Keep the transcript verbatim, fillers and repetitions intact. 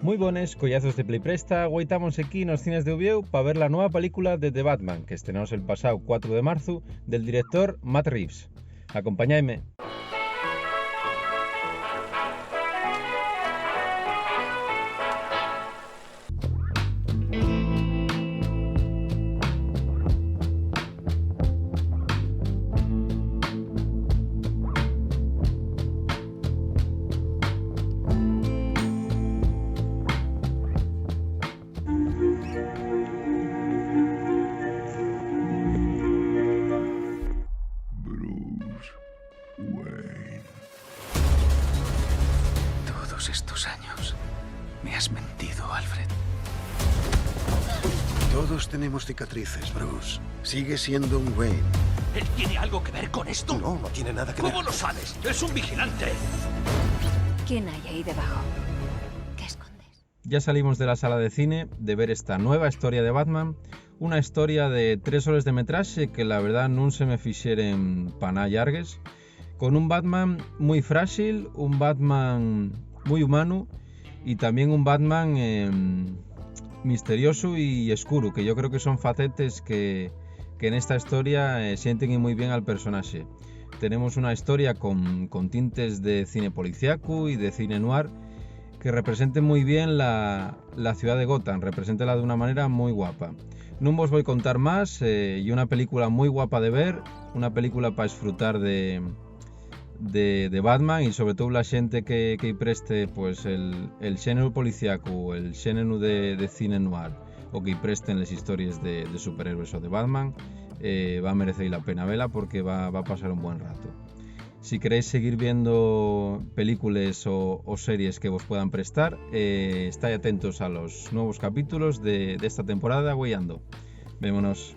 Mui bones, coyazos de Play Presta, güei tamos equí nos cines de Uviéu pa ver la nueva película de The Batman, qu'estrenóse el pasáu cuatro de marzu, del director Matt Reeves. Acompañaime. Bruce Wayne. Todos estos años me has mentido, Alfred. Todos tenemos cicatrices, Bruce. Sigue siendo un Wayne. ¿Él tiene algo que ver con esto? No, no tiene nada que ver. ¿Cómo lo sabes? Es un vigilante. ¿Quién hay ahí debajo? ¿Qué escondes? Ya salimos de la sala de cine de ver esta nueva historia de Batman, una historia de tres hores de metraxe que la verdá nun se me fixeren pa ná llargues, con un Batman mui fráxil, un Batman mui humanu y tamién un Batman, em, misteriosu y escuru, que yo creo que son facetes que, que nesta historia, eh, sienten y mui bien al personaxe. Tenemos una historia con, con tintes de cine policiacu y de cine noir que representen mui bien la, la ciudá de Gotham, represéntela d'una manera mui guapa. Nun vos voi contar más, eh, ye una película mui guapa de ver, una película pa esfrutar de, de, de Batman y sobre todo la xente que, que-y preste, pues, el, el xéneru policiacu, el xéneru de, de cine noir, o que-y presten les histories de, de superhéroes o de Batman, eh, va merecer la pena vela porque va, va pasar un buen rato. Si queréis seguir viendo películes o, o series que vos puedan prestar, eh, estáis atentos a los nuevos capítulos de, de esta temporada de Agüeyando. Vémonos.